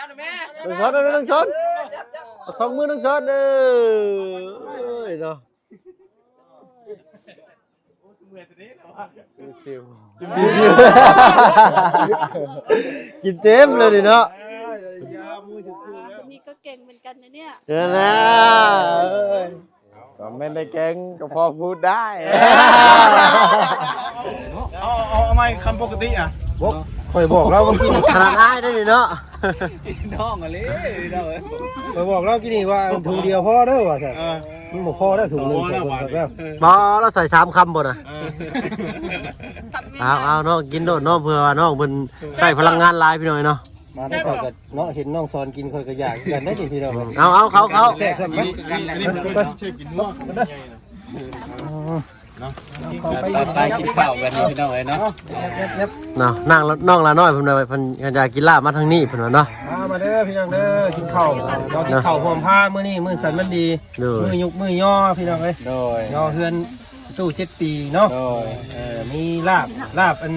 ນ້ອງສອນ ເອົານ້ອງສອນ ເອົາສອງມືນ້ອງສອນ ເອີຍເນາະ ຊິວໆ ຊິວໆ ກິນເຕັມເລີຍນີ້ເນາະ ຄົນນີ້ກໍເກັ່ງເໝືອນກັນນະເນຍ ເອີ ນະ ກໍແມ່ນໄດ້ແກງກໍພໍພູດໄດ້ ເອົາ ເອົາ ເອົາໃໝ່ຄຳປົກກະຕິອະ ບໍ່ ຂ້ອຍບອກລາວວ່າກິນ ຂະໜາດອ້າຍໄດ້ນີ້ເນາະ ນ້ອງອະເລີ ນ້ອງເອີຍ ຂ້ອຍບອກລາວກີ້ນີ້ວ່າຖົງດຽວພໍເດີວ່າຊັ້ນ ເອີ ມັນບໍ່ພໍແລ້ວຖົງໜຶ່ງ ບໍ່ແລ້ວບາດນີ້ ບໍ່ ລາວໃສ່ສາມຄຳບໍ່ນະ ເອີ ເອົາ ເອົາເນາະ ກິນໂລດເນາະ ເພື່ອວ່ານ້ອງເພິ່ນໃຊ້ພະລັງງານຫຼາຍພີ່ນ້ອງເນາະ ມາໄດ້ຂ້ອຍກໍເນາະ ເຫັນນ້ອງສອນກິນຂ້ອຍກໍຢາກຄືກັນໄດ້ນີ້ພີ່ນ້ອງ ເອົາ ເອົາ ເຂົ້າ ເຂົ້າ ແຊບຊ້ຳ ອັນນີ້ ອັນນີ້ ອັນນີ້ເພິ່ນ ເນາະ ໄປ ໄປ ໄປກິນເຂົ້າກັນນີ້ພີ່ນ້ອງເອີຍເນາະ ເນາະ ນາງ ນ້ອງຫຼ້ານ້ອຍເພິ່ນວ່າເພິ່ນ ເພິ່ນຢາກກິນລາບມາທາງນີ້ເພິ່ນວ່າເນາະ ມາ ມາເດີພີ່ນ້ອງເດີ ກິນເຂົ້າ ເນາະ ກິນເຂົ້າພ້ອມພາ ມື້ນີ້ມື້ສັນວັນດີ ໂດຍ ມື້ຍຸກມື້ຍໍພີ່ນ້ອງເອີຍ ໂດຍ ຍໍເຮືອນຕູ້ເຈັດປີເນາະ ໂດຍ ເອີ ມີລາບ ລາບອັນ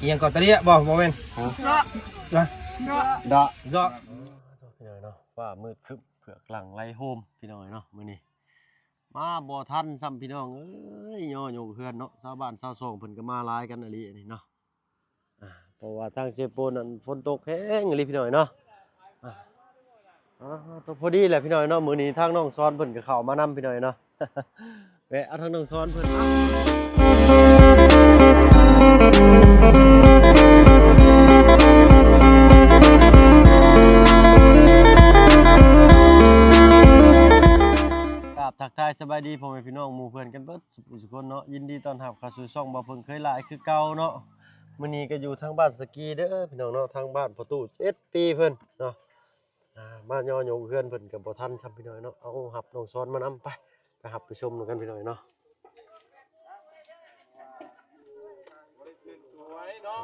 ອີ່ຫຍັງກໍຕະເລຍບໍ່ ບໍ່ແມ່ນ ຮະ ເນາະ ເນາະ ເນາະ ພີ່ນ້ອງເນາະ ຟ້າມືດຄຶ້ມ ເຜືອກຫຼັ່ງໄຫຼໂຮມ ພີ່ນ້ອງເອີຍເນາະ ມື້ນີ້ ມາບໍ່ທັນຊ້ຳພີ່ນ້ອງເອີຍ ຍໍຍົກເຮືອນເນາະ ຊາວບ້ານຊາວຊ່ອງເພິ່ນກໍມາຫຼາຍກັນອີ່ຫຼີນີ້ເນາະ ອ່າ ເພາະວ່າທາງເຊໂປນນັ້ນຝົນຕົກແຮງອີ່ຫຼີພີ່ນ້ອງເນາະ ອ່າ ອ່າ ພໍດີແຫຼະພີ່ນ້ອງເນາະ ມື້ນີ້ທາງນ້ອງສອນເພິ່ນກໍເຂົ້າມານຳພີ່ນ້ອງເນາະ ແວະເອົາທາງນ້ອງສອນເພິ່ນ ກາບທັກທາຍສະບາຍດີພໍ່ແມ່ພີ່ນ້ອງໝູ່ເພື່ອນກັນເບິດ ສຸຂູສຸຄົນເນາະ ຍິນດີຕ້ອນຮັບເຂົ້າສູ່ຊ່ອງບ່າວເພິ່ງເຄີຍຫຼາຍຄືເກົ່າເນາະ ມື້ນີ້ກໍຢູ່ທາງບ້ານສະກີເດີພີ່ນ້ອງເນາະ ທາງບ້ານພໍ່ຕູ້ເຈັດປີເພິ່ນເນາະ ອ່າ ມາຍໍຍົກເຮືອນເພິ່ນກໍບໍ່ທັນຊ້ຳພີ່ນ້ອງເນາະ ເອົາຮັບນ້ອງສອນມານຳ ໄປ ໄປຮັບໄປຊົມນຳກັນພີ່ນ້ອງເນາະ ສວຍເນາະ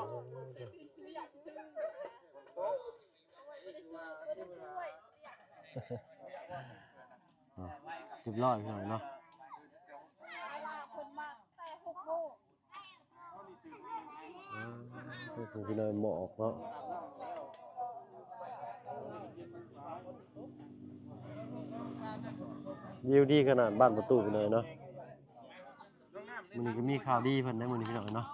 ອ່າ ຮຽບຮ້ອຍພີ່ນ້ອງເນາະ ອ່າ ໂອ້ໂຫ ພີ່ນ້ອງ ໝອກເນາະ ວິວດີຂະໜາດບ້ານປະຕູພີ່ນ້ອງເນາະ ມື້ນີ້ກໍມີຂ່າວດີເພິ່ນໄດ໋ມື້ນີ້ພີ່ນ້ອງເນາະ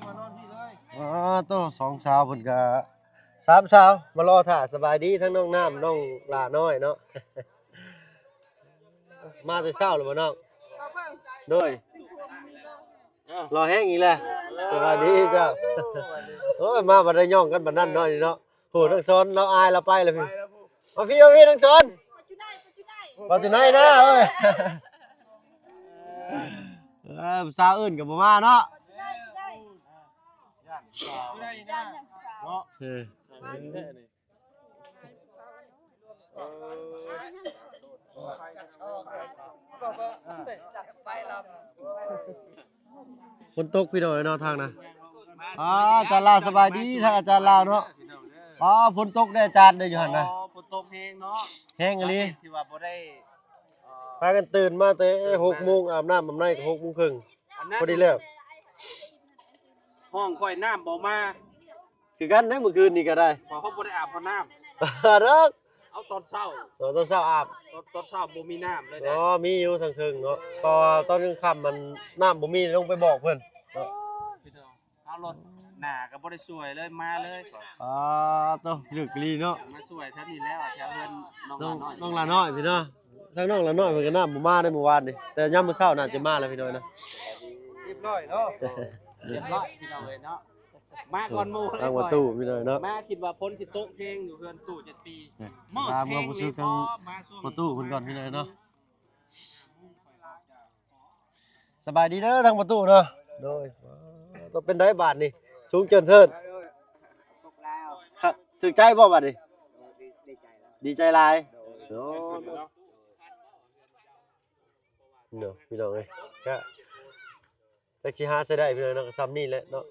ມານອນພີ້ເລີຍ ອໍ ໂຕ ສອງສາວເພິ່ນກໍ ສາມສາວມາລໍຖ້າ ສະບາຍດີ ທັງນ້ອງນ້ຳ ນ້ອງຫຼ້ານ້ອຍເນາະ ມາແຕ່ເຊົ້າແລ້ວບໍ່ນ້ອງ ໂດຍ ຫຼໍ່ແຮງອີກແລ້ວ ສະບາຍດີເຈົ້າ ໂອ້ຍ ມາບັດໄດ້ຍ່ອງກັນບັດນັ້ນເນາະນີ້ເນາະ ໂຫ ນ້ອງສອນລາວອາຍລາວໄປແລ້ວພີ້ ມາພີ້ ມາພີ້ ນ້ອງສອນ ປາຈູໄນນະ ເອີຍ ເອີ ຜູ້ສາວອື່ນກໍບໍ່ມາເນາະ ເນາະ ເອີ ຝົນຕົກພີ່ນ້ອງເນາະ ທາງນະ ອ່າ ອາຈານລາວ ສະບາຍດີ ທາງອາຈານລາວເນາະ ອ່າ ຝົນຕົກເດ້ອາຈານເດ້ຢູ່ຫັ້ນນະ ອໍ ຝົນຕົກແຮງເນາະ ແຮງອີ່ຫຼີ ສາເຫດທີ່ວ່າບໍ່ໄດ້ ເອີ ພາກັນຕື່ນມາແຕ່ຫົກໂມງ ອາບນ້ຳອາບໃນກໍຫົກໂມງເຄິ່ງ ອັນນັ້ນ ພໍດີແລ້ວ ຫ້ອງຂ້ອຍນ້ຳບໍ່ມາ ຄືກັນເດ້ ມື້ຄືນນີ້ກໍໄດ້ ຂ້ອຍບໍ່ໄດ້ອາບນ້ຳ ດອກ ເອົາຕອນເຊົ້າ ເອີ ຕອນເຊົ້າອາບ ຕອນ ຕອນເຊົ້າບໍ່ມີນ້ຳເລີຍ ອໍ ນະ ມີຢູ່ທາງເທິງເນາະ ເພາະວ່າຕອນກາງຄ່ຳມັນນ້ຳບໍ່ມີ ລົງໄປບອກເພິ່ນເນາະ ເອົາລົດໜ້າກໍບໍ່ໄດ້ຊ່ວຍເລີຍ ມາເລີຍ ອໍ ໂຕ ເລິກອີ່ຫຼີເນາະ ມາຊ່ວຍແຖວນີ້ແລ້ວ ແຖວເຮືອນນ້ອງຫຼ້ານ້ອຍ ນ້ອງຫຼ້ານ້ອຍ ພີ່ນ້ອງ ທາງນ້ອງຫຼ້ານ້ອຍເພິ່ນກໍນ້ຳບໍ່ມາໃນມື້ວານນີ້ ແຕ່ຍາມມື້ເຊົ້າໜ້າຈະມາແລ້ວພີ່ນ້ອງເນາະ ຮຽບຮ້ອຍເນາະ ຮຽບຮ້ອຍພີ່ນ້ອງເອີຍເນາະ ມາກ່ອນໝູ່ເລີຍ ທາງປະຕູພີ່ນ້ອງເນາະ ມາຄິດວ່າຝົນຊິຕົກແຮງຢູ່ເຮືອນຕູ້ເຈັດປີ ເອີ ມືດແຮງເລີຍ ທາງປະຕູ ມາຊ່ວງປະຕູເພິ່ນກ່ອນພີ່ນ້ອງເນາະ ສະບາຍດີເດີທາງປະຕູເນາະ ໂດຍ ເປັນໃດບາດນີ້ ສູງເຈີນເທີນ ຖືກໃຈບໍ່ບາດນີ້ ດີໃຈຫຼາຍ ໂດຍ ເນາະ ພີ່ນ້ອງເອີຍ ກະຈັກຊິຫາໃສ່ໄດ້ພີ່ນ້ອງເນາະ ກໍຊ່ຳນີ້ແຫຼະເນາະ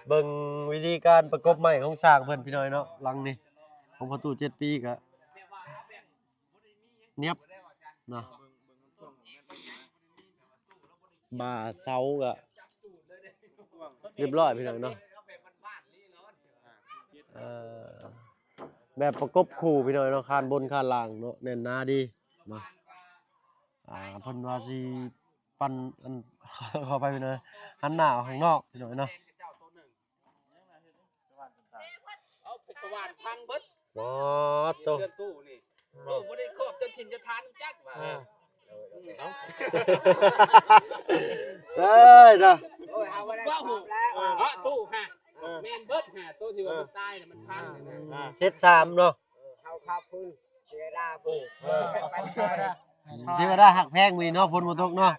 ເບິ່ງວິທີການປະກົບໄມ້ຂອງຊ່າງເພິ່ນພີ່ນ້ອງເນາະ ຫຼັງນີ້ຂອງປະຕູເຈັດປີກະ ນຽບເນາະ ບ່າເສົາກະຮຽບຮ້ອຍພີ່ນ້ອງເນາະ ເອີ ແບບປະກົບຄູ່ພີ່ນ້ອງເນາະ ຄານບົນຄານລ່າງເນາະ ແໜ້ນໜາດີເນາະ. ອ່າ ເພິ່ນວ່າຊິປັນ ອັນ ຂໍອະໄພພີ່ນ້ອງ ຫັນໜ້າອອກຂ້າງນອກພີ່ນ້ອງເນາະ. ເອົາໄປສະຫວ່ານພັງເບິດ ບໍ່ໂຕ ເຮືອນຕູ້ນີ້ ຕູ້ບໍ່ໄດ້ຄອບເຈົ້າຖິ່ນເຈົ້າທານຈັກວ່າ. ເອີ ເອີຍເນາະ ໂອ້ຍ ເອົາບໍ່ໄດ້ ເວົ້າ ຄອບແລ້ວ ເນາະ ຕູ້ຫາ ເອີ ແມ່ນເບິດຫາ ໂຕທີ່ວ່າ ເອີ ມັນຕາຍນະ ມັນພັງນະ ເຈັດສາມເນາະ ເອີ ເຮົາພາພື້ນ ເທວະດາພຸ້ນ ເອີ ເທວະດາຮັກແພງມື້ນີ້ເນາະ ຝົນບໍ່ຕົກເນາະ.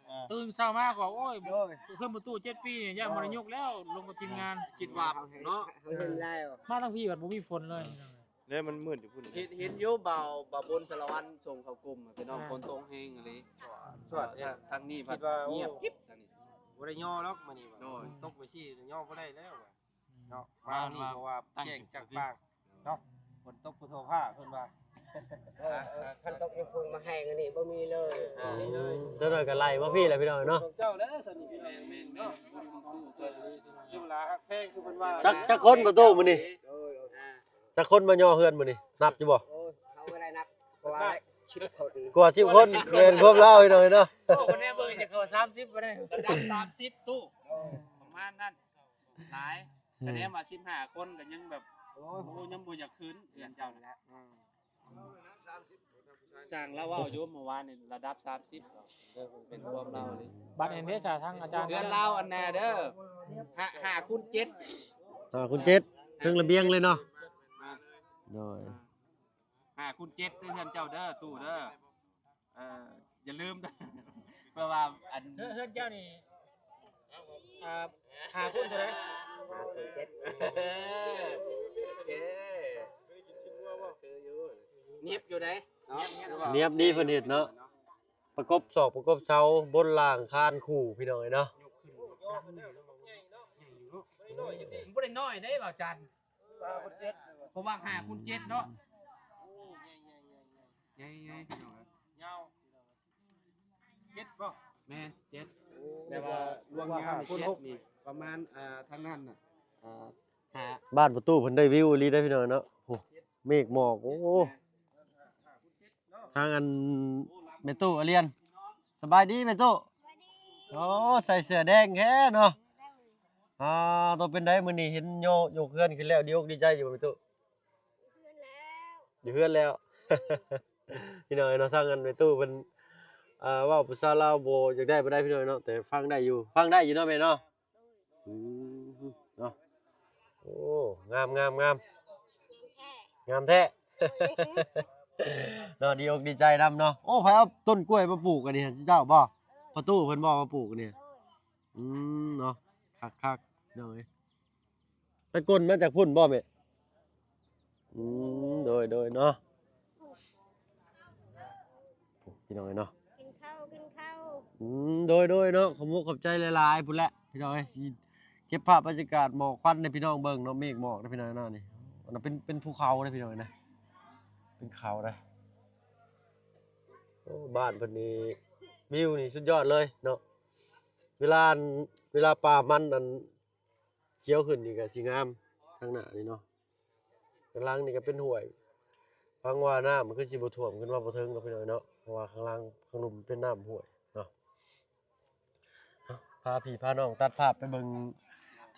ເອີ ຕື່ນເຊົ້າມາກໍ ໂອ້ຍ ໂອ້ຍ ເຮືອນບໍ່ຕູ້ເຈັດປີນີ້ ຢ້ານບໍ່ໄດ້ຍົກແລ້ວ ລົງກັບທີມງານ ຄິດວ່າເນາະ ເຮົາເຫັນແລ້ວ ມາທາງພີ້ບັດບໍ່ມີຝົນເລີຍ. ແລ້ວມັນມືດຢູ່ພຸ້ນ ເຫັນ ເຫັນຢູ່ ບ່າວ ບ່າວບຸນສາລະວັນສົ່ງເຂົ້າກຸ່ມ ພີ່ນ້ອງ ອ່າ ຝົນຕົກແຮງອີ່ຫຼີ ສວດ ທາງນີ້ພັດງຽບກິບ ທາງນີ້ບໍ່ໄດ້ຍໍດອກມື້ນີ້ ໂດຍ ຕົກໄປຊີ້ຍໍບໍ່ໄດ້ແລ້ວເນາະ ມານີ້ ເພາະວ່າແຈ້ງຈັກປາງເນາະ ຝົນຕົກຜູ້ທົ່ວຟ້າເພິ່ນວ່າ ເອີ ຄັນຕົກຢູ່ພຸ້ນມາແຮງອັນນີ້ບໍ່ມີເລີຍ ບໍ່ມີເລີຍ ເຈົ້າໜ້ອຍກໍໄລ່ມາພີ້ແຫຼະພີ່ນ້ອງເນາະ ຂອງເຈົ້າແລ້ວຊັ້ນນີ້ພີ່ນ້ອງ ແມ່ນໆໆ ເນາະ ເວລາຮັກແພງຄືເພິ່ນວ່າ ຈັກ ຈັກຄົນປະຕູມື້ນີ້ ໂດຍ ອ່າ ຈັກຄົນມາຍໍເຮືອນມື້ນີ້ ນັບຢູ່ບໍ່? ໂອ້ຍ ເຮົາບໍ່ໄດ້ນັບ ເພາະວ່າສິບຄົນ ກວ່າສິບຄົນ ແມ່ນຄວາມລາວພີ່ນ້ອງເນາະ. ໂອ້ ຄົນແນມເບິ່ງຈະເຂົ້າສາມສິບບໍ່ໄດ້ ລະດັບສາມສິບຕູ້ ປະມານນັ້ນ ຫຼາຍ ອືມ ຄະແນນວ່າສິບຫ້າຄົນກໍຍັງແບບ ໂອ້ຍ ໂອ້ ຍັງບໍ່ຢາກຂຶ້ນເຮືອນເຈົ້ານັ້ນແຫຼະ ອືມ ຊ່າງລາວເວົ້າຢູ່ເມື່ອວານນີ້ ລະດັບສາມສິບ ເປັນຄວາມລາວເລີຍ. ບັດນີ້ເດ້ ສາທາງອາຈານ ເຮືອນລາວອັນແນ່ເດີ ຫ້າ ຫ້າຄູນເຈັດ ຫ້າຄູນເຈັດ ເທິງລະບຽງເລີຍເນາະ ໂດຍ ຫ້າຄູນເຈັດເດີ ເຮືອນເຈົ້າເດີ ຕູ້ເດີ ເອີ ຢ່າລືມ ເພື່ອວ່າອັນ ເຮືອນ ເຮືອນເຈົ້ານີ້ ອ່າ ຫ້າຄູນເທົ່າໃດ? ຫ້າຄູນເຈັດ ເອີ ໂອເຄ ຄືຢູ່ ນຽບຢູ່ໃດເນາະ ນຽບດີເພິ່ນເຮັດເນາະ ປະກົບຊອກປະກົບເສົາ ບົນລ່າງຄານຄູ່ ພີ່ນ້ອງເອີຍເນາະ. ມັນບໍ່ໄດ້ນ້ອຍເດ້ ບ່າວຈັນ ເພາະວ່າຫ້າຄູນເຈັດເນາະ ໃຫຍ່ໆ ພີ່ນ້ອງເອີຍ ຍາວ ເຈັດບໍ່? ແມ່ນ ເຈັດ ແຕ່ວ່າລວງຍາວນີ້ ເຈັດນີ້ ປະມານ ອ່າ ທາງນັ້ນນະ ອ່າ ຫ້າ ບ້ານພໍ່ຕູ້ເພິ່ນໄດ້ວິວອີ່ຫຼີເດ້ພີ່ນ້ອງເນາະ ໂອ້ ເມກໝອກ ໂອ້ ທາງອັນແມ່ຕູ້ອາລຽນ ສະບາຍດີແມ່ຕູ້ ໂອ້ ໃສ່ເສື້ອແດງແທ້ເນາະ ອ່າ ໂຕເປັນໃດມື້ນີ້ເຫັນໂຍ ໂຍກເຮືອນຂຶ້ນແລ້ວ ດີອົກດີໃຈຢູ່ບໍ່ແມ່ຕູ້? ຢູ່ເຮືອນແລ້ວ ພີ່ນ້ອງເອີຍເນາະ ທາງອັນແມ່ຕູ້ເພິ່ນ ອ່າ ເວົ້າພາສາລາວບໍ່ຢາກໄດ້ປານໃດພີ່ນ້ອງເນາະ ແຕ່ຟັງໄດ້ຢູ່ ຟັງໄດ້ຢູ່ເນາະແມ່ເນາະ ອືມ ເນາະ ໂອ້ ງາມ ງາມ ງາມ ງາມແທ້ ເນາະ ດີອົກດີໃຈນຳເນາະ. ໂອ້ ໃຜເອົາຕົ້ນກ້ວຍມາປູກອັນນີ້ ເຈົ້າບໍ່? ພໍ່ຕູ້ເພິ່ນບໍ່ມາປູກອັນນີ້ ອືມ ເນາະ ຄັກໆ ພີ່ນ້ອງເອີຍ. ໄປກົນມາຈາກພຸ້ນບໍ່ແມ່? ອືມ ໂດຍ ໂດຍເນາະ ພີ່ນ້ອງເອີຍເນາະ ກິນເຂົ້າ ກິນເຂົ້າ ອືມ ໂດຍ ໂດຍເນາະ ຂອບມຸກຂອບໃຈຫຼາຍໆ ພຸ້ນແຫຼະ ພີ່ນ້ອງເອີຍ ຊິເກັບພາບບັນຍາກາດໝອກຄວັນໃຫ້ພີ່ນ້ອງເບິ່ງເນາະ ເມກໝອກເນາະ ພີ່ນ້ອງເນາະ ນີ້ ອັນນັ້ນເປັນ ເປັນພູເຂົາເດ້ ພີ່ນ້ອງເອີຍນະ ເປັນເຂົາເດ້. ໂອ້ ບ້ານເພິ່ນນີ້ ວິວນີ້ສຸດຍອດເລີຍເນາະ ເວລາ ເວລາປ່າມັນອັນ ຂຽວຂຶ້ນນີ້ກໍຊິງາມ ທາງໜ້ານີ້ເນາະ ຂ້າງຫຼັງນີ້ກໍເປັນຫ້ວຍ ຫວັງວ່ານ້ຳມັນຄືຊິບໍ່ຖ້ວມຂຶ້ນມາບໍ່ເຖິງດອກພີ່ນ້ອງເນາະ ເພາະວ່າຂ້າງຫຼັງ ຂ້າງລຸ່ມເປັນນ້ຳຫ້ວຍເນາະ. ເອົາ ພາພີ່ພານ້ອງຕັດພາບໄປເບິ່ງ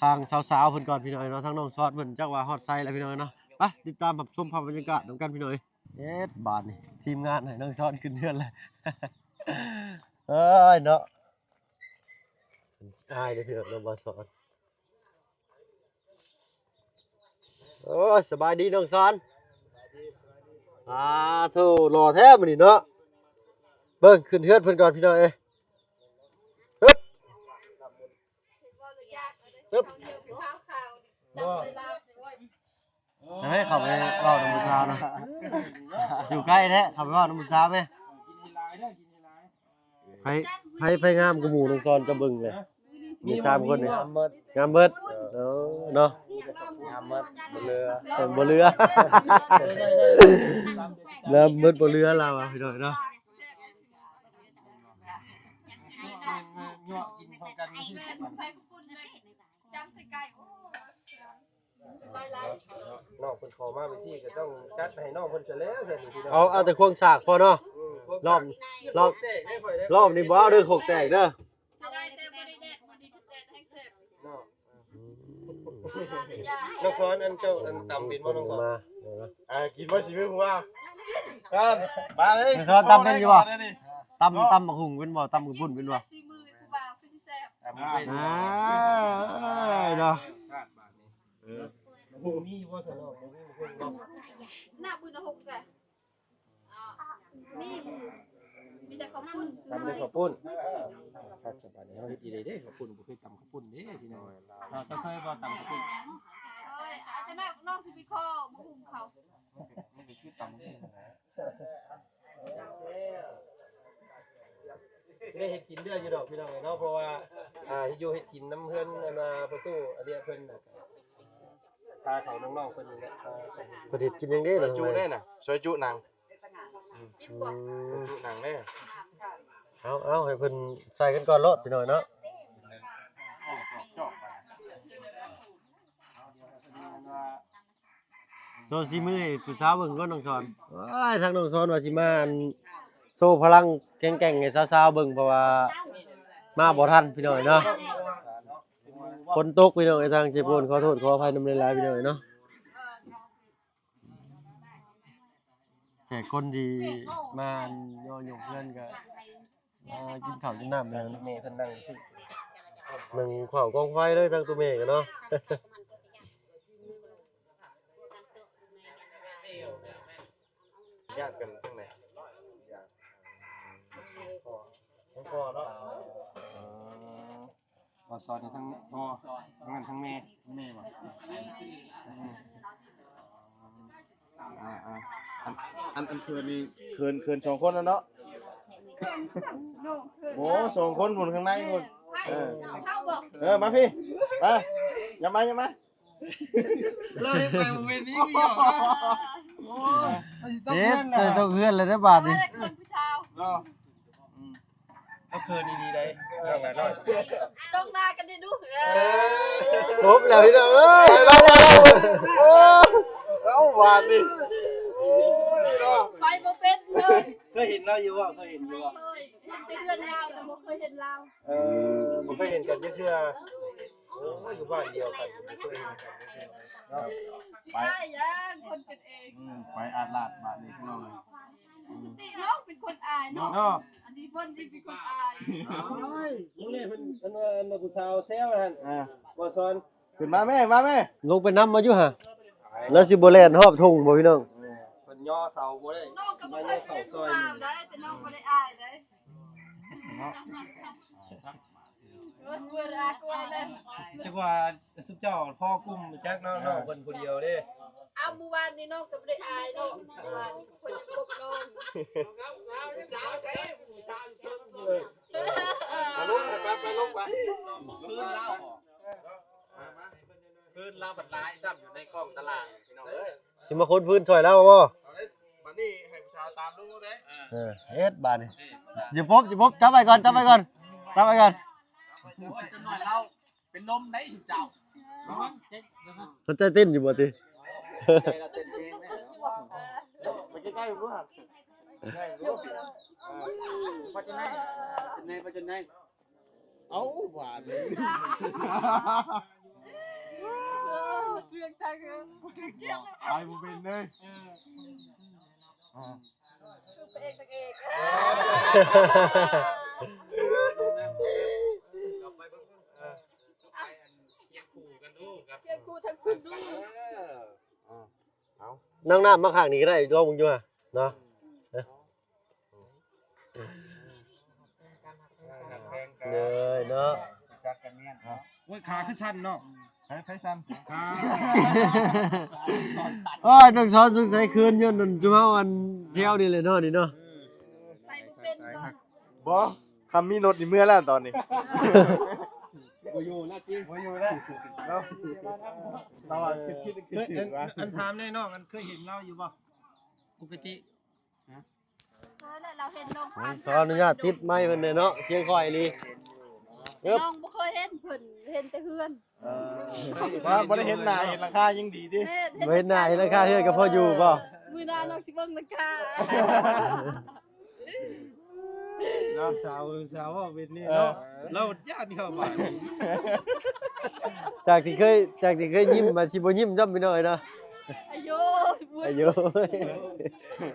ທາງສາວໆເພິ່ນກ່ອນ ພີ່ນ້ອງເນາະ ທາງນ້ອງຊອນເພິ່ນ ຈັກວ່າຮອດໃສແລ້ວ ພີ່ນ້ອງເນາະ ໄປຕິດຕາມຮັບຊົມພາບບັນຍາກາດນຳກັນ ພີ່ນ້ອງເອີຍ. ເຮັດບາດນີ້ ທີມງານໃຫ້ນ້ອງຊອນຂຶ້ນເຮືອນແລ້ວ ເອີຍເນາະ ອາຍເດ້ພີ່ນ້ອງ ນ້ອງບ່າວສອນ. ໂອ້ຍ ສະບາຍດີນ້ອງຊອນ ອາໂທ້ ຫຼໍ່ແທ້ມື້ນີ້ເນາະ ເບິ່ງຂຶ້ນເຮືອນເພິ່ນກ່ອນ ພີ່ນ້ອງເອີຍ ຮຶບ ຮຶບ ເອີຍ ເຂົ້າໄປເວົ້ານຳຜູ້ສາວນະ ຢູ່ໃກ້ແທ້ ເຂົ້າໄປເວົ້ານຳຜູ້ສາວແມະ. ໃຜ ໃຜ ໃຜງາມກວ່າໝູ່ ນ້ອງຊອນ ເຈົ້າເບິ່ງເລີຍ ມີສາມຄົນນີ້ ງາມເບິດ ງາມເບິດ ເອີ ເນາະ ງາມເບິດ ບໍ່ເຫຼືອ ເອີ ບໍ່ເຫຼືອ ງາມເບິດ ບໍ່ເຫຼືອລາວວ່າ ພີ່ນ້ອງເນາະ. ເຍາະກິນເຂົ້າກັນ ຈຳໃສ່ໄກ່ ໂອ້ຍ ຫຼາຍໆ. ນ້ອງເພິ່ນຂໍມາເປັນຊີ້ ກໍຕ້ອງຈັດໃຫ້ນ້ອງເພິ່ນຊະແລ້ວຊັ້ນນີ້ພີ່ນ້ອງ. ເອົາ ເອົາແຕ່ຄວາງສາກພໍເນາະ. ອືມ ຄວາງສາກ ລອບ ລອບ ແຕກເດ້ຂ້ອຍເດີ ລອບນີ້ບໍ່ເອົາເດີ ຄົກແຕກເດີ. ສະບາຍແຕ່ບໍ່ໄດ້ແດດ ມື້ນີ້ແດດແຮງແຊບເນາະ. ອືມ ນ້ອງສອນ ອັນເຈົ້າ ອັນຕຳເປັນບໍ່ ນ້ອງສອນ? ມາ ເອີ ອ່າ ກິນບໍ່ຊິມື້ຜູ້ວ່າ ນັ້ນ ມາເລີຍ ນ້ອງສອນຕຳເປັນຢູ່ບໍ່? ມາເລີຍ ຕຳ ເນາະ ຕຳບັກຫຸ່ງເປັນບໍ່? ຕຳກະປຸ້ນເປັນບໍ່? ສີມືຜູ້ບ່າວຄືຊິແຊບ. ຕຳເປັນ ອ່າ ເນາະ ເອີ ມີບໍ່ຊັ້ນເນາະ? ບໍ່ມີ ບໍ່ເຄີຍເນາະ. ໜ້າບຶນຫົກກະ ມີ ມີແຕ່ເຂົ້າປຸ້ນ ຕຳແຕ່ເຂົ້າປຸ້ນ. ຄັກສະບາຍ ເຮົາເຮັດອີ່ຫຼີເດ້ ເຂົ້າປຸ້ນ ບໍ່ເຄີຍຕຳເຂົ້າປຸ້ນເດ້ພີ່ນ້ອງ. ເຈົ້າເຄີຍບໍ່ຕຳເຂົ້າປຸ້ນ? ໂອ້ຍ ອາດຈະນ້ອງ ນ້ອງຊິໄປຂໍມາຫຸ່ງເຂົ້າ. ໄດ້ເຮັດກິນເລື້ອຍຢູ່ດອກພີ່ນ້ອງເອີຍເນາະ ເພາະວ່າ ອ່າ ເຮັດຢູ່ເຮັດກິນນຳເຮືອນ ອັນວ່າ ພໍ່ຕູ້ອາເດຍເພິ່ນນະ ພາເຂົານ້ອງໆເພິ່ນນີ້ແຫຼະ ເພິ່ນເຮັດກິນຫຍັງເດ້ ຊອຍຈຸເດ້ນະ ຊອຍຈຸໜັງ. ອືມ ອືມ ຈຸໜັງເດ້. ເອົາ ເອົາ ໃຫ້ເພິ່ນໃສ່ກັນກ່ອນໂລດພີ່ນ້ອງເນາະ. ໂຊສີມືໃຫ້ຜູ້ສາວເບິ່ງກ່ອນ ນ້ອງສອນ. ໂອ້ຍ ທາງນ້ອງສອນວ່າຊິມາ ອັນ ໂຊພະລັງແກ່ງໆໃຫ້ສາວໆເບິ່ງ ເພາະວ່າມາບໍ່ທັນພີ່ນ້ອງເນາະ. ຝົນຕົກພີ່ນ້ອງເອີຍ ທາງເຊໂປນ ຂໍໂທດຂໍອະໄພນຳຫຼາຍໆ ພີ່ນ້ອງເອີຍເນາະ. ແຂກຄົນທີ່ມາ ອັນ ຍໍຍົກເຮືອນກໍ ອ່າ ກິນເຂົ້າກິນນ້ຳແລ້ວ ແມ່ເພິ່ນນັ່ງຢູ່ ນັ່ງເຝົ້າກອງໄຟເລີຍ ທັງໂຕແມ່ກໍເນາະ. ຍາດກັນຈັ່ງໃດ? ຍາດ ພໍ່ ພໍ່ເນາະ. ອໍ ບໍ່ສອນທັງພໍ່ ທັງນັ້ນທັງແມ່ ແມ່ບໍ່? ອືມ ອ່າໆ ອັນ ອັນ ອັນເຂີນນີ້ ເຂີນ ເຂີນສອງຄົນແລ້ວເນາະ. ໂອ້ ສອງຄົນພຸ້ນ ຂ້າງໃນພຸ້ນ. ເອີ ເອີ ມາພີ້ ມາ ຢ່າມາ ຢ່າມາ. ລາວເຮັດໄປບໍ່ແມ່ນນີ້ດອກ. ໂອ້ຍ ເຮັດໃສ່ຕົກເຮືອນແລ້ວເດ້ບາດນີ້. ໂອ້ຍ ເຂີນຜູ້ສາວເນາະ. ອືມ ກໍຄືນດີໆໄດ໋ ນ້ອງຫຼ້ານ້ອຍ ຕ້ອງໜ້າກັນດີດູ. ເອີ ຄົບແລ້ວພີ່ນ້ອງເອີຍ ໄປລະ ໄປລະ. ໂອ້ ເອົາບາດນີ້ ໂອ້ຍເນາະ ໄປບໍ່ເປັນເລີຍ. ເຄີຍເຫັນລາວຢູ່ບໍ່? ເຄີຍເຫັນຢູ່ບໍ່? ເຄີຍ ເຫັນແຕ່ເຮືອນລາວ ແຕ່ບໍ່ເຄີຍເຫັນລາວ. ເອີ ບໍ່ເຄີຍເຫັນກັນຈັກເທື່ອ. ໂອ້ຍ ຢູ່ບ້ານດຽວກັນ ບໍ່ເຄີຍເຫັນກັນເນາະ. ໄປ ຊິອາຍຫຍັງ ຄົນກັນເອງ. ອືມ ໄປອາດລາດບາດນີ້ພີ່ນ້ອງເອີຍ. ປົກກະຕິນ້ອງເປັນຄົນອາຍເນາະ ເນາະ. ອັນນີ້ເພິ່ນນີ້ເປັນຄົນອາຍ. ໂອ້ຍ ມື້ນີ້ເພິ່ນ ອັນວ່າ ອັນວ່າຜູ້ສາວແຊວຫັ້ນ. ເອີ ບໍ່ສອນ ຂຶ້ນມາແມ່ ມາແມ່ ລົງໄປນຳມາຢູ່ຫາ ແລ້ວຊິບໍ່ແລ່ນຮອບທົ່ງບໍ່ພີ່ນ້ອງ? ເອີ ເພິ່ນຍໍເສົາບໍ່ໄດ້ ນ້ອງກໍບໍ່ເຄີຍເປັນຜູ້ບ່າວໄດ໋ ແຕ່ນ້ອງບໍ່ໄດ້ອາຍໄດ໋. ເນາະ ຈັກວ່າຊຸມເຈົ້າພໍກຸ່ມຈັກເນາະ ນ້ອງເພິ່ນຜູ້ດຽວເດ້. ອ້າວ ມື້ວານນີ້ນ້ອງກໍບໍ່ໄດ້ອາຍເນາະ ມື້ວານເພິ່ນຍັງຄົບນ້ອງ. ເອີ ເອົາລົງໄປ ໄປລົງໄປ ຄືນລາວ ຄືນລາວບັດຫຼາຍຊ້ຳຢູ່ໃນຂອງຕະຫຼາດພີ່ນ້ອງເອີຍ. ຊິມາຂົນພື້ນຊ່ອຍລາວບໍ່? ເອົາເດ້ ບັດນີ້ໃຫ້ຜູ້ສາວຕາມລົງເດ້. ເອີ ເຮັດບາດນີ້. ຢ່າປົບ ຢ່າປົບ ຈັບໄວ້ກ່ອນ ຈັບໄວ້ກ່ອນ ຈັບໄວ້ກ່ອນ. ໂອ້ຍ ຈັກໜ້ອຍລາວເປັນລົມໄດ໋ຊຸມເຈົ້າ. ເພິ່ນໃຈເຕັ້ນຢູ່ບໍ່ຕິ? ໃຈລາວເຕັ້ນເອງເດ້. ໄປໃກ້ໆ ເບິ່ງດູ ໃກ້ໆ ເບິ່ງດູ ເອີ ໄປຈັ່ງໃດ ຈັ່ງໃດ ໄປຈັ່ງໃດ. ເອົາ ຫວານເລີຍ ເລື່ອງທາງ ເອີ ບໍ່ຖືກຽງ ໄປບໍ່ເປັນເລີຍ. ເອີ ຄືພະເອກນາງເອກ ເອີ ຄຽງຄູ່ກັນດູ ຄຽງຄູ່ທັງຄຸນດູ. ເອີ ເອົາ ນ້ອງນ້ຳມາຂ້າງນີ້ກໍໄດ້ ລອງເບິ່ງຢູ່ຫາເນາະ. ເດີເນາະ ໂອ້ຍ ຂາຄືສັ່ນເນາະ. ໃຜ ໃຜສັ່ນ? ຂາ ໂອ້ຍ ນ້ອງສອນສົງໄສເຂີນຍ້ອນນັ້ນ ຈຸເຮົາອັນແຖວນີ້ແຫຼະເນາະ ນີ້ເນາະ. ໄປບໍ່ເປັນບໍ່? ບໍ່ ຄັນມີລົດນີ້ເມືອແລ້ວຕອນນີ້. ບໍ່ຢູ່ແລ້ວຕິ ບໍ່ຢູ່ແລ້ວເນາະ. ລາວວ່າຄິດ ຄິດ ຄິດ ເຄີຍ ອັນ ອັນຖາມແນ່ນ້ອງ ອັນເຄີຍເຫັນລາວຢູ່ບໍ່ ປົກກະຕິ? ເຄີຍແຫຼະ ລາວເຫັນນ້ອງຜ່ານ. ຂໍອະນຸຍາດຕິດໄມເພິ່ນແດ່ເນາະ ສຽງຄ່ອຍອີ່ຫຼີ. ເອີບ ນ້ອງບໍ່ເຄີຍເຫັນເພິ່ນ ເຫັນແຕ່ເຮືອນ. ເອີ ວ່າບໍ່ໄດ້ເຫັນໜ້າເຫັນຫຼັງຄາຍັງດີຕິ. ແມ່ນ ບໍ່ເຫັນໜ້າເຫັນຫຼັງຄາເຮືອນກໍພໍຢູ່ບໍ່? ມື້ໜ້ານ້ອງຊິເບິ່ງຫຼັງຄາ. ເນາະ ສາວ ສາວເວົ້າເປັນນີ້ເນາະ ເອີ ລາວຢ້ານເຂົ້າມາ. ຈາກທີ່ເຄີຍ ຈາກທີ່ເຄີຍຍິ້ມ ມາຊິບໍ່ຍິ້ມຊ້ຳ ພີ່ນ້ອງເອີຍເນາະ. ອາໂຍ ອາໂຍ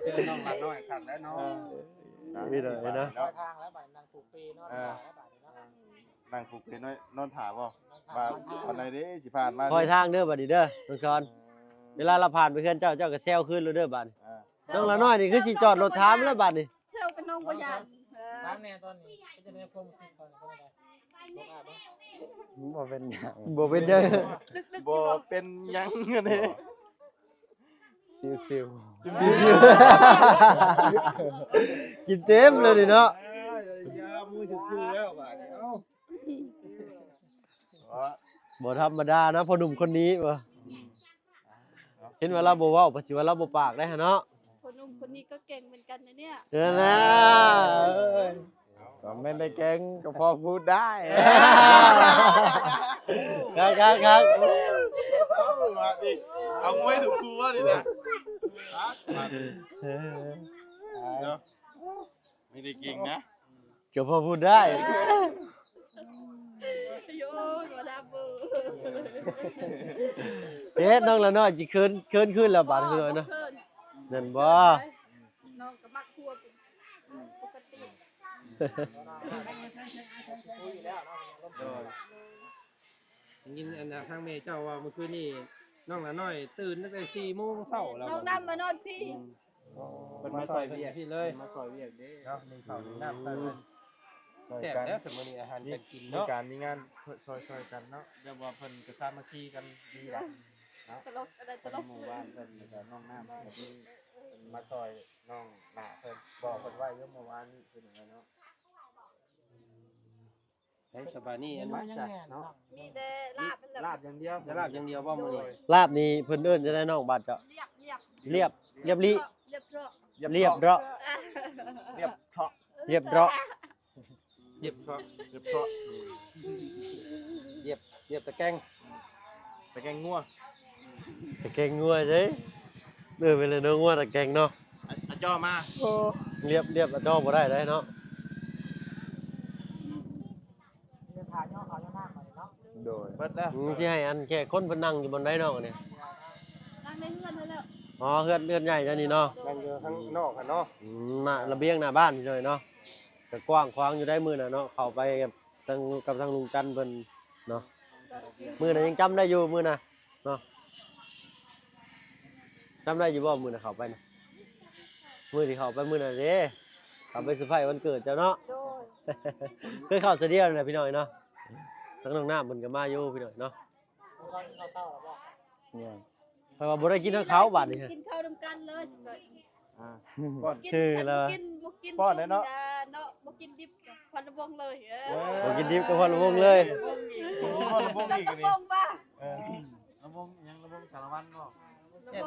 ເຈີນ້ອງຫຼານ້ອຍຄັກແລ້ວເນາະ. ເອີ ພີ່ນ້ອງເອີຍເນາະ ທາງແລ້ວບາດ ນັ່ງປູເປເນາະ ເອີ ແລ້ວບາດນີ້ເນາະ. ນັ່ງຜູກແພນອນ ນອນຖ້າບໍ່ ວ່າຕອນໃດເດ້ຊິຜ່ານມາ ຄອຍທາງເດີບາດນີ້ເດີ ນ້ອງຊອນ. ເວລາລາວຜ່ານໄປເຮືອນເຈົ້າ ເຈົ້າກໍແຊວຄືນໂລດເດີບາດນີ້. ເອີ ນ້ອງລານ້ອຍນີ້ຄືຊິຈອດລົດຖາມແລ້ວບາດນີ້. ແຊວກັບນ້ອງບໍ່ຢ້ານ. ເອີ ຖາມແດ່ຕອນນີ້ເປັນຈັ່ງໃດ ຄວາມຮູ້ສຶກຕອນນີ້ເປັນຈັ່ງໃດ? ບໍ່ເປັນຫຍັງ ບໍ່ເປັນຫຍັງ ບໍ່ເປັນຫຍັງອັນນີ້. ຊິວໆ ຊິວໆ ກິນເຕັມເລີຍນີ້ເນາະ. ເອີ ຢ່າ ມືຖືກຄູ່ແລ້ວບາດນີ້ ເອົ້າ ບໍ່ທຳມະດານະ ພໍ່ໜຸ່ມຄົນນີ້ວ່າ. ເຫັນວ່າລາວບໍ່ເວົ້າ ປະຊິວ່າລາວບໍ່ປາກໄດ໋ຫັ້ນເນາະ. ພໍ່ໜຸ່ມຄົນນີ້ກໍເກັ່ງເໝືອນກັນນະເນ່ຍ. ເອີ ນະ ກໍແມ່ນໄດ້ເກັ່ງ ກໍພໍພູດໄດ້. ຄັກໆໆ ເອົາມາດິ ເອົາມວຍຖືກຄູ່ວ່ານີ້ນະ. ຮະ ມາດິ ເອີ ເນາະ ໄມ່ໄດ້ເກັ່ງນະ ກໍພໍພູດໄດ້. ໂຍ ບໍ່ດັບເບີ ເຮັດ ນ້ອງລານ້ອຍຊິເຂີນ ເຂີນຄືນແລ້ວບາດນີ້ເນາະ. ບໍ່ເຂີນ ແມ່ນບໍ່? ນ້ອງກໍມັກຄົວເປັນປົກກະຕິ. ໂດຍ ໄດ້ຍິນອັນນະ ທາງແມ່ເຈົ້າເວົ້າມື້ຄືນນີ້ ນ້ອງລານ້ອຍຕື່ນຕັ້ງແຕ່ສີ່ໂມງເຊົ້າແລ້ວ. ນ້ອງນຳມານອນພີ້. ອືມ ເພິ່ນມາຊ່ອຍວຽກພີ້ເລີຍ ມາຊ່ອຍວຽກເດ້ເນາະ ໜຶ້ງເຂົ້າໜຶ້ງນ້ຳຊ່ອຍເພິ່ນ. ອືມ ແຊບແລ້ວ ສະມື້ນີ້ອາຫານການກິນເນາະ ມີການມີງານ ຊ່ອຍໆກັນເນາະ ແບບວ່າເພິ່ນກໍສາມັກຄີກັນດີລະເນາະ. ຕະຫຼົກ ຕະຫຼົກ ໝູ່ບ້ານເພິ່ນ ແລ້ວກໍນ້ອງນ້ຳ ເພິ່ນມາຊ່ອຍນ້ອງຫຼ້າເພິ່ນ ບອກເພິ່ນໄວ້ຢູ່ມື້ວານນີ້ ເປັນຫຍັງເນາະ. ໃຊ້ສະບາຍນີ້ອັນ ເມນູຫຍັງແດ່ເນາະ? ມີແຕ່ລາບ ລາບຢ່າງດຽວ ແຕ່ລາບຢ່າງດຽວບໍ່ມື້ນີ້? ລາບນີ້ເພິ່ນເອີ້ນຈັ່ງໃດນ້ອງບ້ານເຈົ້າ? ລຽບ ລຽບ ລຽບ ລຽບລີ້ ລຽບເທາະ ລຽບເທາະ ລຽບເທາະ ລຽບເທາະ ລຽບເທາະ ລຽບເທາະ ລຽບເທາະ ລຽບ ລຽບຕະແກງ ຕະແກງງົວ ຕະແກງງົວເດ້. ເອີ ແມ່ນແລ້ວເນາະ ງົວຕະແກງເນາະ. ອາ ອາຈໍ່ມາ ໂອ້ ລຽບ ລຽບອາຈໍ່ບໍ່ໄດ້ເດ້ເນາະ. ໂດຍ ເບິດແລ້ວ. ອືມ ຊິໃຫ້ອັນແຂກຄົນເພິ່ນນັ່ງຢູ່ບ່ອນໃດນ້ອງອັນນີ້? ນັ່ງໃນເຮືອນຫັ້ນແຫຼະ. ອໍ ເຮືອນ ເຮືອນໃຫຍ່ເຈົ້ານີ້ເນາະ ນັ່ງຢູ່ທາງນອກຫັ້ນເນາະ. ອືມ ໜ້າລະບຽງໜ້າບ້ານພີ່ນ້ອງເນາະ ກໍກວ້າງຂວາງຢູ່ໄດ໋ມື້ນະເນາະ ເຂົ້າໄປກັບ ທັງ ກັບທາງລຸງຈັນເພິ່ນເນາະ. ມື້ນັ້ນຍັງຈຳໄດ້ຢູ່ມື້ນະເນາະ ຈຳໄດ້ຢູ່ບໍ່ມື້ນະເຂົ້າໄປນະ? ມື້ທີ່ເຂົ້າໄປມື້ນັ້ນເດ້ ເຂົ້າໄປເຊີໄພຣສ໌ວັນເກີດເຈົ້າເນາະ. ໂດຍ ເຄີຍເຂົ້າເທື່ອດຽວນີ້ແຫຼະພີ່ນ້ອງເນາະ. ທາງນ້ອງນ້ຳເພິ່ນກໍມາຢູ່ພີ່ນ້ອງເນາະ. ເຂົ້າເຊົ້າແລ້ວບໍ່? ຍັງ ເພາະວ່າບໍ່ໄດ້ກິນນຳເຂົາບາດນີ້ ກິນເຂົ້ານຳກັນເລີຍ. ອ່າ ປ້ອນ ຄືລະ ກິນ ບໍ່ກິນ ປ້ອນແລ້ວເນາະ ເນາະ ບໍ່ກິນດິບກໍຄວັນລະວົງເລີຍ. ເອີ ບໍ່ກິນດິບກໍຄວັນລະວົງເລີຍ. ຄວັນລະວົງອີກນີ້ ເອີ ລະວົງຫຍັງ ລະວົງສາລະວັນບໍ່? ເຕັ້ນ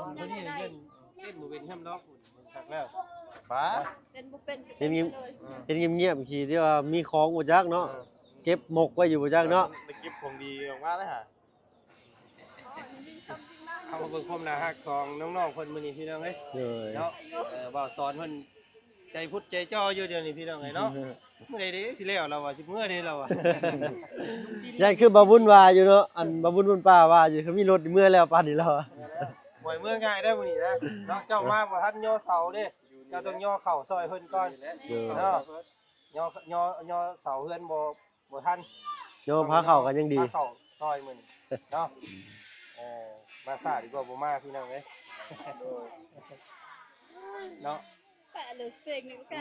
ບໍ່ເປັນແຮມດອກ ມັນຄັກແລ້ວ ປາ ເຕັ້ນບໍ່ເປັນ ເຫັນງຽບ ເຫັນງຽບໆ ທີ່ວ່າມີຂອງບໍ່ຈັກເນາະ ເກັບໝົກໄວ້ຢູ່ບໍ່ຈັກເນາະ ໄປເກັບຂອງດີອອກມາແລ້ວຫາ. ເຮົາມາເບິ່ງຄວາມໜ້າຮັກຂອງນ້ອງໆເພິ່ນມື້ນີ້ພີ່ນ້ອງເອີຍ ໂດຍ ເນາະ. ເອີ ບ່າວສອນເພິ່ນໃຈພຸດໃຈຈໍ່ຢູ່ດຽວນີ້ພີ່ນ້ອງເອີຍເນາະ. ເມື່ອໃດເດ້ຊິແລ້ວລາວວ່າ ຊິເມື່ອໃດລາວວ່າ. ຢ້ານຄືບ່າວບຸນວ່າຢູ່ເນາະ ອັນບ່າວບຸນບຸນປ່າວ່າຢູ່ ຄືມີລົດເມື່ອແລ້ວປານນີ້ລາວວ່າ. ບໍ່ໃຫ້ເມື່ອງ່າຍເດີມື້ນີ້ນະ ເນາະ. ເຈົ້າມາບໍ່ທັນຍໍເສົາເດ້ ເຈົ້າຕ້ອງຍໍເຂົ້າຊ່ອຍເພິ່ນກ່ອນ ໂດຍ ເນາະ. ຍໍ ຍໍ ຍໍເສົາເຮືອນບໍ່ ບໍ່ທັນ ໂຍມພາເຂົ້າກັນຍັງດີ ພາເຂົ້າຊອຍມື້ນີ້ເນາະ. ເອີ ມາຊ້າດີກວ່າບໍ່ມາພີ່ນ້ອງເອີຍ ເນາະ. ແປະເລີຍເສັງນີ້ກະ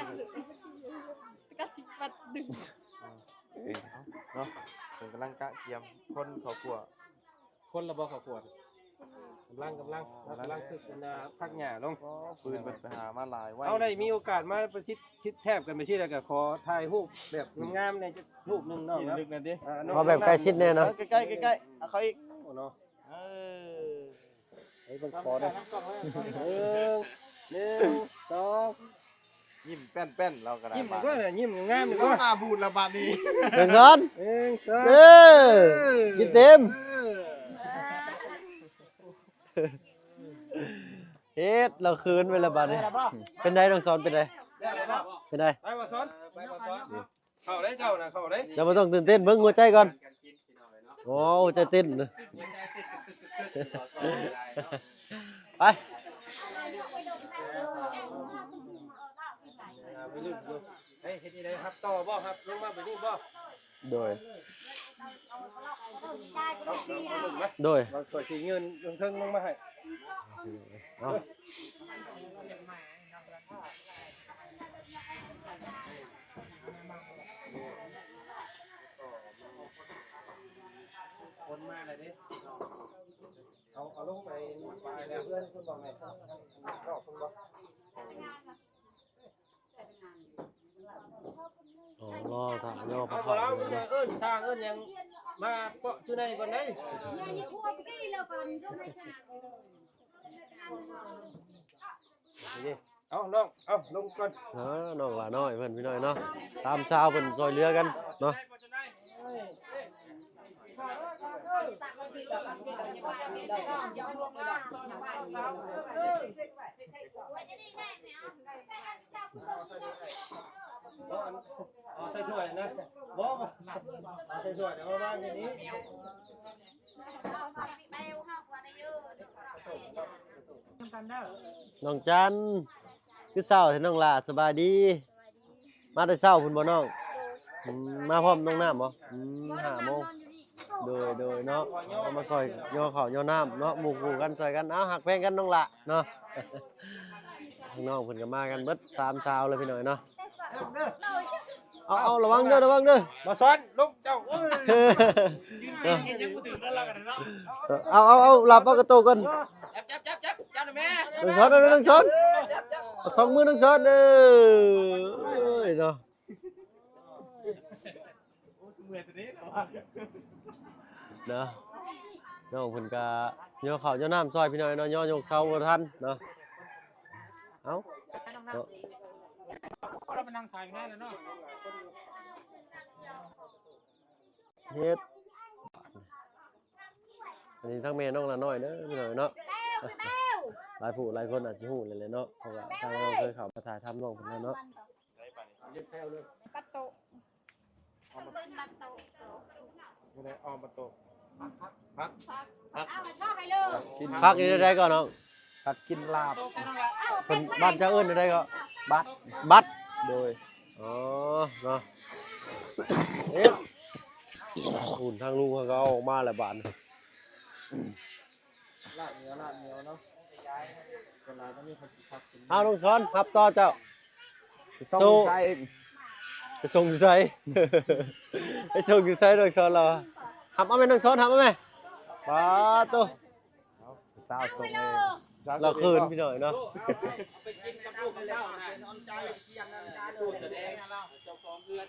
ກະຊິບັດດຶງ ເອີ ເນາະ. ເພິ່ນກຳລັງກະກຽມຄົນເຂົ້າຄົວ ຄົນລະບໍ່ເຂົ້າຄົວ ກຳລັງ ກຳລັງ ກຳລັງ ກຳລັງ ກຳລັງ ຕຶກອັນນ່າ ຜັກຫຍ້າລົງ. ໂອ້ ປືນເພິ່ນໄປຫາມາຫຼາຍໄວ ເຮົາໄດ້ມີໂອກາດມາປະຊິດ ຊິດແທບກັນໄປຊີ້ ແລ້ວກໍຂໍຖ່າຍຮູບແບບງາມໆແດ່ຈັກຮູບໜຶ່ງເນາະ ທີ່ລະລຶກແດ່ຕິ ອ່າ ເນາະ ເອົາແບບໃກ້ຊິດແດ່ເນາະ ເອີ ໃກ້ໆ ໃກ້ໆ ເອົາເຂົ້າອີກ ໂອ້ເນາະ. ເອີ ໃຫ້ເພິ່ນຂໍເດີ ໜຶ່ງ ໜຶ່ງ ສອງ ຍິ້ມແປ້ນໆ ລາວກໍໄດ້ ຍິ້ມອີກແລ້ວນະ ຍິ້ມງາມອີກແລ້ວ ໜ້າບູດລະບາດນີ້ ເປັນຊັ້ນ ເອີ ເອີ ກິນເຕັມ ເອີ ເຮັດລາວເຂີນໄປລະບາດນີ້ ເປັນໃດນ້ອງສອນ ເປັນໃດ ເປັນໃດ ໄປບໍ່ສອນ ໄປບໍ່ສອນ ເຂົ້າໄດ້ເຈົ້ານະ ເຂົ້າໄດ້ ເຈົ້າບໍ່ຕ້ອງຕື່ນເຕັ້ນ ເບິ່ງຫົວໃຈກ່ອນ ໂອ້ ຫົວໃຈເຕັ້ນ ໄປ ໄປເຮັດຈັ່ງໃດ ຮັບຕໍ່ບໍ່ ຮັບລົງມາແບບນີ້ບໍ່ ໂດຍ ໂດຍ ຂ້ອຍຊິຍື່ນເທິງໆ ລົງມາໃຫ້ ເອົາ ຄົນມາແລ້ວເດ້ ເອົາ ເອົາລົງໄປ ໄປເຮືອນເພິ່ນບໍ່ແມ່ນ ນອກເພິ່ນບໍ່ ອໍ ລໍຖ້າຍໍພາເຂົ້າ ເອີ້ນຊ່າງເອີ້ນຫຍັງມາເກາະຢູ່ໃນກ່ອນໄດ໋. ເອົານ້ອງ ເອົາລົງກ່ອນ ເອີ ນ້ອງຫຼ້ານ້ອຍເພິ່ນພີ່ນ້ອງເນາະ ສາມສາວເພິ່ນຊ່ອຍເຫຼືອກັນເນາະ ເອົາໃສ່ຖ້ວຍນະ ບໍ່ ເອົາໃສ່ຖ້ວຍ ເອົາວາງຢູ່ນີ້. ນ້ອງຈັນ ຄືເຊົ້າແທ້ນ້ອງຫຼ້າ ສະບາຍດີ ມາແຕ່ເຊົ້າພຸ້ນບໍ່ນ້ອງ ອືມ ມາພ້ອມນ້ອງນ້ຳບໍ່ ອືມ ຫ້າໂມງ ໂດຍ ໂດຍເນາະ ເອົາມາຊ່ອຍຍໍເຂົ້າຍໍນ້ຳເນາະ ໝູ່ຄູ່ກັນຊ່ອຍກັນ ເອົາ ຮັກແພງກັນນ້ອງຫຼ້າເນາະ ນ້ອງເພິ່ນກໍມາກັນເບິດສາມສາວເລີຍພີ່ນ້ອງເນາະ. ເອົາ ເອົາ ລະວັງເດີ ລະວັງເດີ ມາສອນ ລົງເຈົ້າ ເອີຍ ເອົາ ເອົາ ເອົາ ຫຼັບເອົາກະໂຕກ່ອນ ຈັບ ຈັບ ຈັບ ຈັບ ຈັບແມ່ ໜຶ່ງສອນ ໜຶ່ງສອນ ເອີ ຈັບ ຈັບ ເອົາສອງມື ໜຶ່ງສອນ ເອີ ເອີຍເນາະ ເນາະ ນ້ອງເພິ່ນກະຍໍເຂົ້າຍໍນ້ຳຊ່ອຍພີ່ນ້ອງເນາະ ຍໍຍົກເສົາບໍ່ທັນເນາະ ເອົາ ເນາະ ເຮັດ ອັນນີ້ທັງແມ່ນ້ອງຫຼ້ານ້ອຍເດີພີ່ນ້ອງເນາະ ຫຼາຍຜູ້ຫຼາຍຄົນອາດຊິຮູ້ແລ້ວແຫຼະເນາະ ເພາະວ່າທາງເຮົາເຄີຍເຂົ້າມາຖ່າຍທຳນ້ອງເພິ່ນແລ້ວເນາະ ບັດໂຕະ ເພິ່ນບັດໂຕະ ຢູ່ໃນອ້ອມປະຕູ ຜັກ ຜັກ ເອົາມາຊອກໃຫ້ເລີຍ ກິນຜັກນີ້ແນວໃດກໍນ້ອງ ຜັກກິນລາບ ເພິ່ນບ້ານເຈົ້າເອີ້ນແນວໃດກໍ ບັດ ບັດ ໂດຍ ອໍ ເນາະ ເອະ ພຸ້ນທາງລຸງເຂົາກໍເອົາອອກມາແລ້ວບາດນີ້ ລາດໜຽວ ລາດໜຽວເນາະ ສ່ວນຫຼາຍກໍມີຄົນກິນຜັກກິນ ເອົາ ນ້ອງສອນ ຮັບຕໍ່ເຈົ້າ ໄປສົ່ງຢູ່ໃສ ໄປສົ່ງຢູ່ໃສ ໄປສົ່ງຢູ່ໃສ ນ້ອງສອນລາວ ຮັບເອົາແມ່ ນ້ອງສອນ ຮັບເອົາແມ່ ປາໂຕ ເອົາ ສາວສົ່ງເອງ ລາວເຂີນພີ່ນ້ອງເນາະ ໄປກິນກັບລູກກັບເຕົ້ານະ ຕູ້ສະແດງ ເຈົ້າຂອງເຮືອນ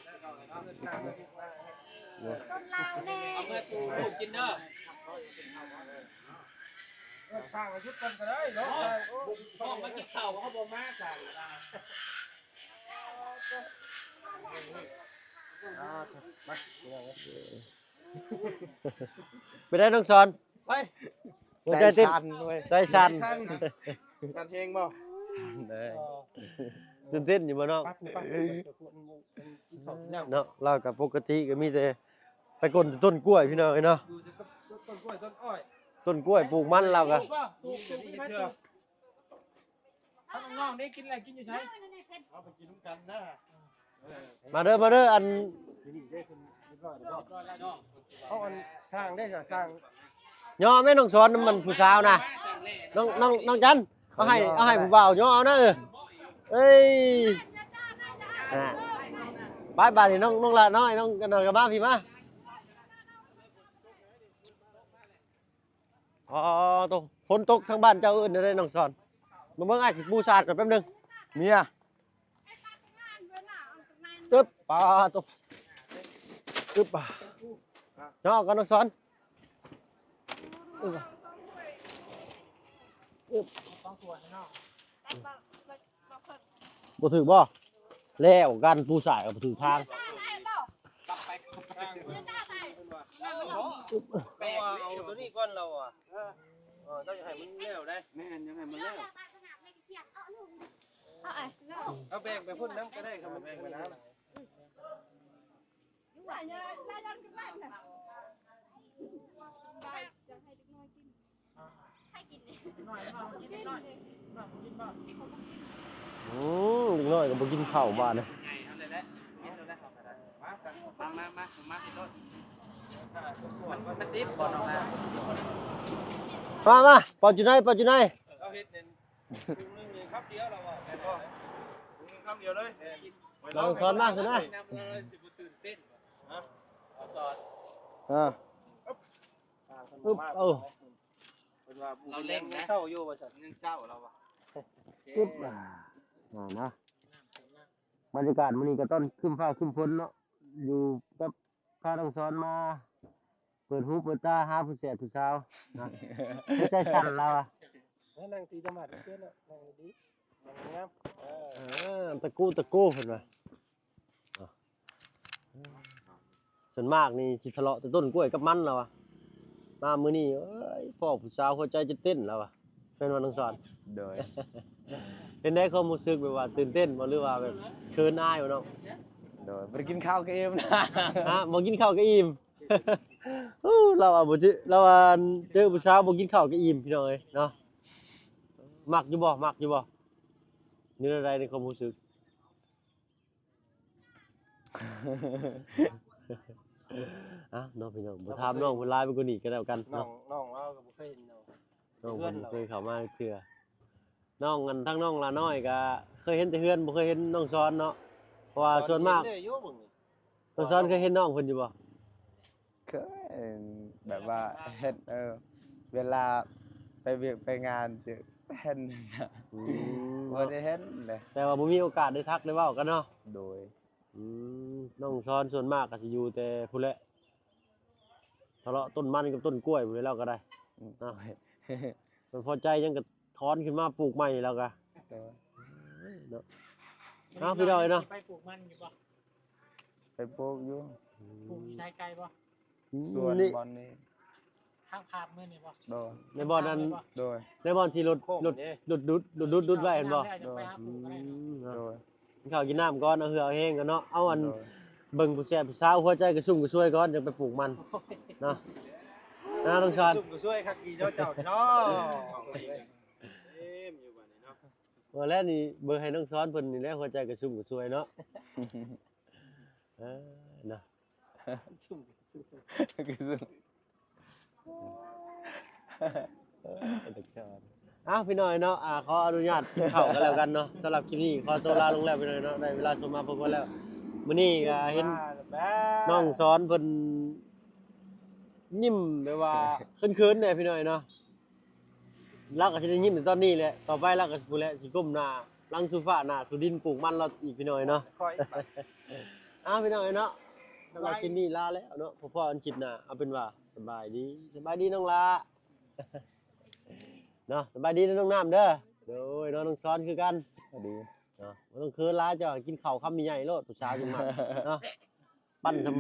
ຄົນລາວແນ່ ເອົາເມືອສູ່ລູກກິນເດີ. ເອີ ສ້າງມາຢຸດກ່ອນກໍໄດ້ເນາະ ເອີ ເອີ ເອີ ມາກິນເຂົ້າເຂົາບໍ່ມາສ້າງ ອ່າ ມາ ເປັນໃດນ້ອງສອນ ໄປ ຫົວໃຈເຕັ້ນ ໃຈສັ່ນເວີຍ ໃຈສັ່ນ ໃຈສັ່ນ ສັ່ນແຮງບໍ່ ເອີ ຕື່ນເຕັ້ນຢູ່ບໍ່ນ້ອງ ໄປ ໄປ ໄປ ເນາະ ລາວກໍປົກກະຕິກໍມີແຕ່ໄປກົ້ນຕົ້ນກ້ວຍພີ່ນ້ອງເອີຍເນາະ ຢູ່ແຕ່ກັບຕົ້ນກ້ວຍຕົ້ນອ້ອຍ ຕົ້ນກ້ວຍປູກມັນລາວກໍ ປູກ ປູກ ປູກ ປູກ ຖ້ານ້ອງໆໄດ້ກິນແລ້ວກິນຢູ່ໃສ ເອົາໄປກິນນຳກັນນະ ເອີ ມາເດີ ມາເດີ ອັນ ເອົາອັນຊ່າງເດ້ ຊ່າງ ຍໍແມ່ນ້ອງສອນນຳມັນຜູ້ສາວນະ ນ້ອງ ນ້ອງ ນ້ອງຈັນ ເອົາໃຫ້ ເອົາໃຫ້ຜູ້ບ່າວຍໍເອົານະ ເອີ ເອີຍ ອ່າ ໄປບາດນີ້ນ້ອງ ນ້ອງຫຼ້ານ້ອຍ ນ້ອງ ນ້ອງກໍມາພີ້ມາ ອໍ ໂຕ ຝົນຕົກທາງບ້ານເຈົ້າເອີ້ນແນວໃດນ້ອງສອນ ມາເບິ່ງອ້າຍຊິປູສາດກ່ອນແປັບໜຶ່ງ ເມຍ ຕຶບ ປາໂຕ ຕຶບ ເນາະ ກັນນ້ອງສອນ ອຶບ ອຶບ ບໍ່ຖືກບໍ່? ແລ້ວກັນ ປູສາຍກໍບໍ່ຖືກທາງ. ແປກເດ້ ເຮົາເອົາຕົວນີ້ກ່ອນລາວວ່າ ເອີ ເຈົ້າຢາກໃຫ້ມັນແລ້ວໄດ໋. ແມ່ນ ຢາກໃຫ້ມັນແລ້ວ. ເອົາແບ່ງໄປພຸ້ນນຳກໍໄດ້ ຄັນມັນແບ່ງໄປນຳ. ໃຫ້ກິນນີ້ ນ້ອຍ ນ້ອຍ ນ້ອຍ ນ້ອຍ ນ້ອຍ ນ້ອຍ ອືມ ເດັກນ້ອຍກໍບໍ່ກິນເຂົ້າບາດນີ້. ໃຫຍ່ເຮົາເລີຍແຫຼະ ກິນໂລດແລ້ວເຮົາກໍໄດ້. ມາ ມາ ມາ ມາ ມາກິນໂລດ. ມັນ ມັນດິບບໍ່ນ້ອງນາ? ມາ ມາ ປອນຈຸໄນ ປອນຈຸໄນ. ເຮົາເຮັດນັ້ນ ຖົງໜຶ່ງນີ້ຄຳດຽວລາວວ່າ ແມ່ນບໍ່? ຖົງໜຶ່ງຄຳດຽວເລີຍ. ແມ່ນ. ລອງສອນມາ ຄືນະ ນຳລາວຊິບໍ່ຕື່ນເຕັ້ນບໍ່? ຮະ? ເອົາສອນ ເອີ ອຶບ ເອົາ ເພິ່ນວ່າ ລາວເລັ່ງນະ ເຊົ້າຢູ່ວ່າຊັ້ນ ຍັງເຊົ້າລາວວ່າ. ອຶບ ອ່າ ນະ ບັນຍາກາດມື້ນີ້ກໍຕ້ອນຄຶ້ມຟ້າຄຶ້ມຝົນເນາະ ຢູ່ກັບພານ້ອງສອນມາເປີດຫູເປີດຕາຫາຜູ້ແສບຜູ້ສາວນະ. ໃຈສັ່ນລາວອະ ນັ່ງຕີຕະໝາດເພິ່ນເນາະ ນັ່ງດີໆ ນັ່ງງາມ. ເອີ ເອີ ຕະກູຕະກູເພິ່ນວ່າ. ສ່ວນມາກນີ້ຊິທະເລາະແຕ່ຕົ້ນກ້ວຍກັບມັນລາວວ່າ. ມາມື້ນີ້ ເອີຍ ພໍ້ຜູ້ສາວຫົວໃຈຈະເຕັ້ນລາວວ່າ. ແມ່ນບໍ່ນ້ອງສອນ? ໂດຍ. ເປັນໃດຄວາມຮູ້ສຶກ ແບບວ່າຕື່ນເຕັ້ນບໍ່ ຫຼືວ່າແບບເຂີນອາຍບໍ່ນ້ອງ? ໂດຍ. ບໍ່ໄດ້ກິນເຂົ້າກໍອີ່ມນະ. ຮະ? ບໍ່ກິນເຂົ້າກໍອີ່ມ. ໂອ້ ລາວວ່າບໍ່ເຈີ ລາວວ່າເຈີຜູ້ສາວບໍ່ກິນເຂົ້າກໍອີ່ມ ພີ່ນ້ອງເອີຍເນາະ. ມັກຢູ່ບໍ່? ມັກຢູ່ບໍ່? ຢູ່ແນວໃດໃນຄວາມຮູ້ສຶກ? ອ່ະ ເນາະ ພີ່ນ້ອງ ບໍ່ຖາມນ້ອງເພິ່ນຫຼາຍໄປກວ່ານີ້ກໍແລ້ວກັນເນາະ. ນ້ອງ ນ້ອງລາວກໍບໍ່ເຄີຍເຫັນເນາະ. ນ້ອງເພິ່ນບໍ່ເຄີຍເຂົ້າມາເທື່ອ. ນ້ອງ ອັນ ທາງນ້ອງຫຼ້ານ້ອຍກໍເຄີຍເຫັນແຕ່ເຮືອນ ບໍ່ເຄີຍເຫັນນ້ອງສອນເນາະ. ເພາະວ່າສ່ວນມາກ ນ້ອງສອນເຫັນຢູ່ເບິ່ງນີ້ ນ້ອງສອນເຄີຍເຫັນນ້ອງເພິ່ນຢູ່ບໍ່? ເຄີຍ ແບບວ່າເຫັນ ເອີ ເວລາໄປວຽກໄປງານຈະເຫັນ. ອືມ ບໍ່ໄດ້ເຫັນເດ້ ແຕ່ວ່າບໍ່ມີໂອກາດໄດ້ທັກໄດ້ເວົ້າກັນເນາະ. ໂດຍ. ອືມ ນ້ອງສອນສ່ວນມາກກໍຊິຢູ່ແຕ່ພຸ້ນແຫຼະ ທະເລາະຕົ້ນມັນກັບຕົ້ນກ້ວຍພຸ້ນແຫຼະ ລາວກໍໄດ້. ອືມ ເນາະ ມັນພໍໃຈຫຍັງກໍຖອນຂຶ້ນມາປູກໃໝ່ ລາວກໍ. ໂດຍ. ເນາະ ເອົາ ພີ່ນ້ອງເອີຍເນາະ ຊິໄປປູກມັນຢູ່ບໍ່? ໄປປູກຢູ່. ອືມ ປູກຢູ່ໃສໄກບໍ່? ອືມ ສ່ວນນີ້ ບ່ອນນີ້ ທາງພາບມື້ນີ້ບໍ່? ໂດຍ. ໃນບ່ອນນັ້ນ ໂດຍ ໃນບ່ອນທີ່ລົດ ລົດ ລົດດຸດ ລົດດຸດດຸດໄວ້ຫັ້ນບໍ່? ໂດຍ. ອືມ ເນາະ ໂດຍ. ກິນເຂົ້າກິນນ້ຳກ່ອນ ເອົາເຫື່ອເອົາແຮງກ່ອນເນາະ. ເອົາອັນ ໂດຍ ເບິ່ງຜູ້ແຊບຜູ້ສາວ ຫົວໃຈກະຊຸ່ມກະຊວຍກ່ອນ ຈັ່ງໄປປູກມັນເນາະ. ນະ ນ້ອງສອນ ຊຸ່ມກະຊວຍຄັກດີເນາະ ເຈົ້າເນາະ. ເອີ ຢູ່ບາດນີ້ເນາະ ວ່າແລ້ວນີ້ ເບິ່ງໃຫ້ນ້ອງສອນເພິ່ນນີ້ແຫຼະ ຫົວໃຈກະຊຸ່ມກະຊວຍເນາະ. ເອີ ເນາະ ຊຸ່ມ ຊຸ່ມ ເອີ ເປັນຕາຊອນ. ເອົ້າ ພີ່ນ້ອງເນາະ ອ່າ ຂໍອະນຸຍາດກິນເຂົ້າກັນແລ້ວກັນເນາະ. ສຳລັບຄລິບນີ້ຂໍໂຕລາລົງແລ້ວ ພີ່ນ້ອງເນາະ ໄດ້ເວລາສົມມາພົບກັນແລ້ວ. ມື້ນີ້ກໍເຫັນນ້ອງສອນເພິ່ນຍິ້ມແບບວ່າເຂີນໆແດ່ ພີ່ນ້ອງເນາະ. ລາວກໍຊິໄດ້ຍິ້ມແຕ່ຕອນນີ້ແຫຼະ ຕໍ່ໄປລາວກໍຊິ ພຸ້ນແຫຼະ ຊິກົ້ມໜ້າຫຼັງສູ່ຟ້າໜ້າສູ່ດິນ ປູກມັນລາວອີກ ພີ່ນ້ອງເນາະ. ເອົ້າ ພີ່ນ້ອງເນາະ ສຳລັບຄລິບນີ້ລາແລ້ວເນາະ ພໍ້ກັນຄລິບໜ້າ. ເອົາເປັນວ່າສະບາຍດີ ສະບາຍດີນ້ອງຫຼ້າເນາະ. ສະບາຍດີເດີນ້ອງນ້ຳເດີ. ໂດຍເນາະ ນ້ອງສອນຄືກັນ. ສະບາຍດີເນາະ. ບໍ່ຕ້ອງເຂີນຫຼາຍ ເຈົ້າກິນເຂົ້າຄຳໃຫຍ່ໆໂລດ ຜູ້ສາວຈຶ່ງມັກເນາະ. ປັ້ນທຳ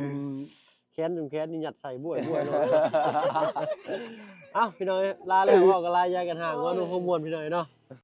ແຂນ ທຳແຂນນີ້ຍັດໃສ່ບ້ວຍໆໂລດ. ເອົ້າ ພີ່ນ້ອງເອີຍ ລາແລ້ວ ເວົ້າກັນຫຼາຍ ຢາຍກັນຫ່າງ ເວົ້ານຳຄວາມມ່ວນ ພີ່ນ້ອງເອີຍເນາະ.